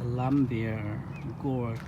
Columbia Gorge.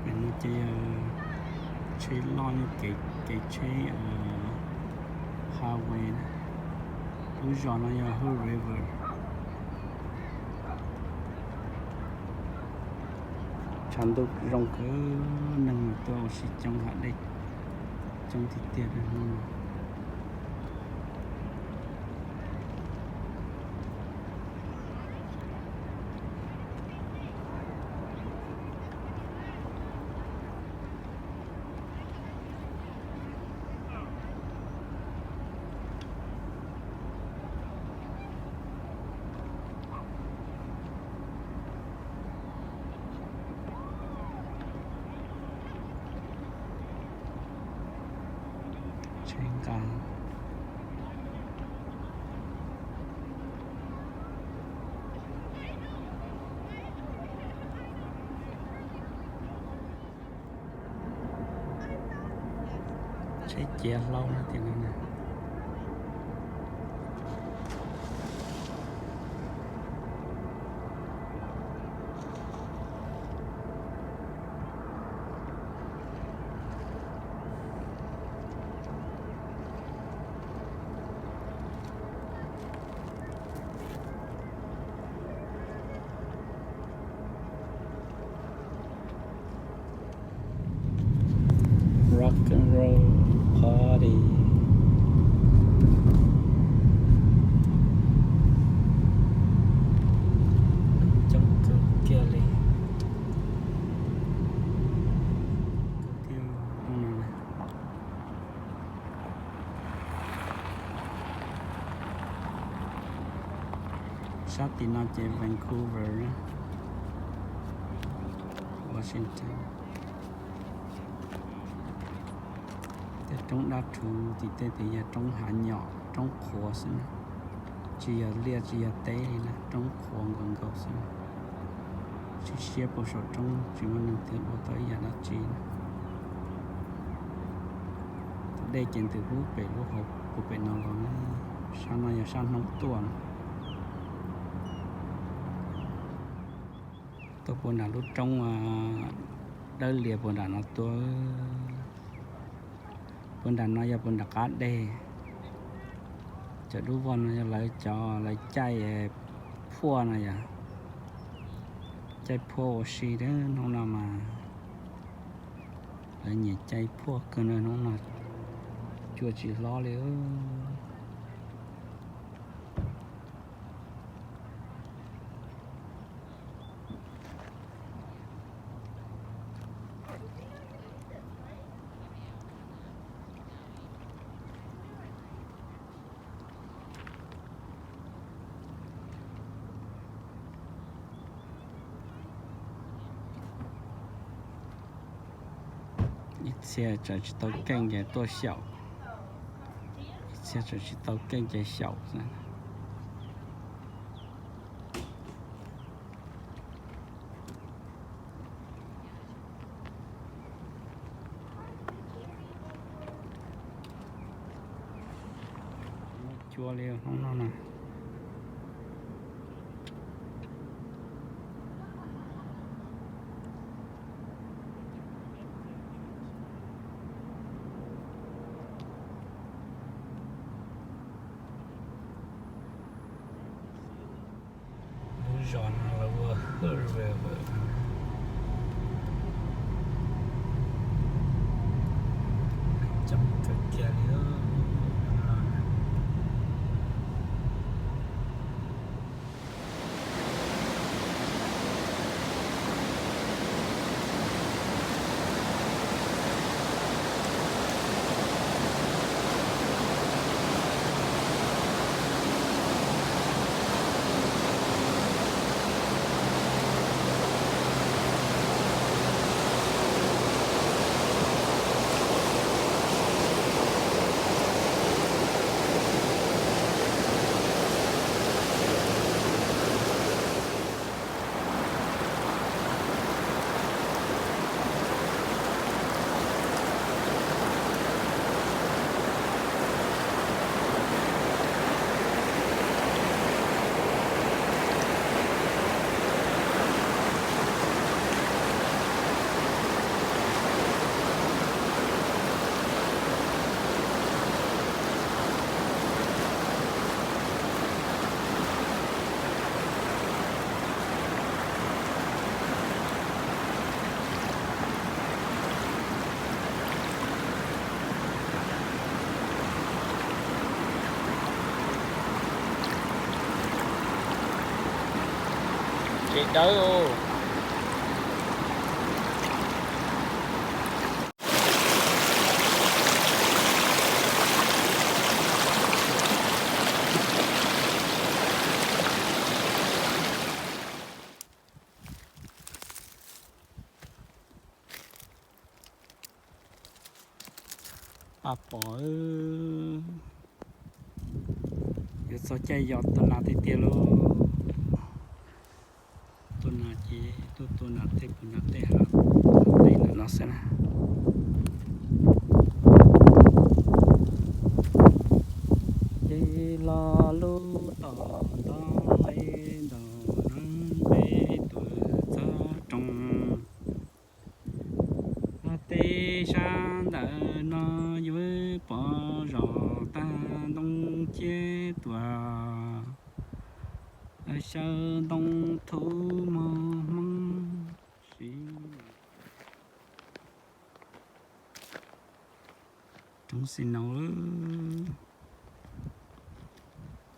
Pem no ces yog tsheb loj nyob kev, kev tsheb highway na. Lub zos no yog Hood River. Tshav ntuj zoo kawg, neeg tuaj ua si coob, hav dej coob tiag tiag li. Tsheb nqa. Tsheb ciav hlau no tias no na. Rock and Roll Party. Coob kawg kiag li. Thiab sab tim no ces Vancouver, Washington. Tej roob dab rhuv tim tej tes yog roob hav nyom, roob qhuav xwb na, tsis yog liaj tsis yog teb li na, roob qhuav nkaus nkaus xwb. Siab siab puag saum roob tsis muaj neeg twg ua tau ib yam dab tsi. Tus dej ces ntws pub pem lub hauv puag pem no los, sab no yog sab hnub tuaj. Tuaj puag nram lub roob dawb lias puag nram no tuaj. Puag nram no yog puag nram qab deg. Cov dub vog no yog lawv cov lawv caij phuaj no yog, caij phuaj ua si thiab hnub no mas. Lawv nyiam caij phuaj kawg no, hnub no cua tsis hlob li. Ib txhia tseem tsis tau keej ces tuaj xyaum, ib txhia tseem tsis tau keej ces xyaum xwb. Muaj cua li hnub no na. Lub zos no lawv ua Hood River, coob Dawb. Pab pom, yuav txog caij yos tua nas tiag tiag lauj. Tua nas ces tuaj tua nas tej puag nram tej hav, tej ntawm no xwb na. Ces los lub tom ntov es ntaus nab npej tuaj txog rooj. Hos tej sab ntawm no yuav pom zos tag ntoo ciab tuaj, xyaw ntoo thuv mog Hmoob siv. Roob xi nau,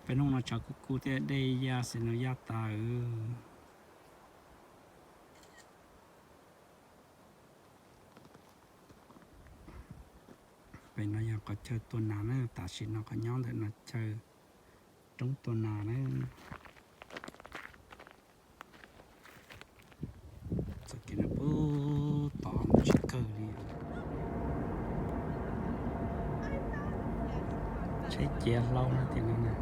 peb hnub no tshav kub kub thiab dej ya xi nau ya tas. Pem no yog qhov chaw tua nas na, tam sim no qhov nyob ntawm no chaw roob tua nas na. Txoj kev no puag tod tsis kawg li. Tsheb ciav hlau no tias no na.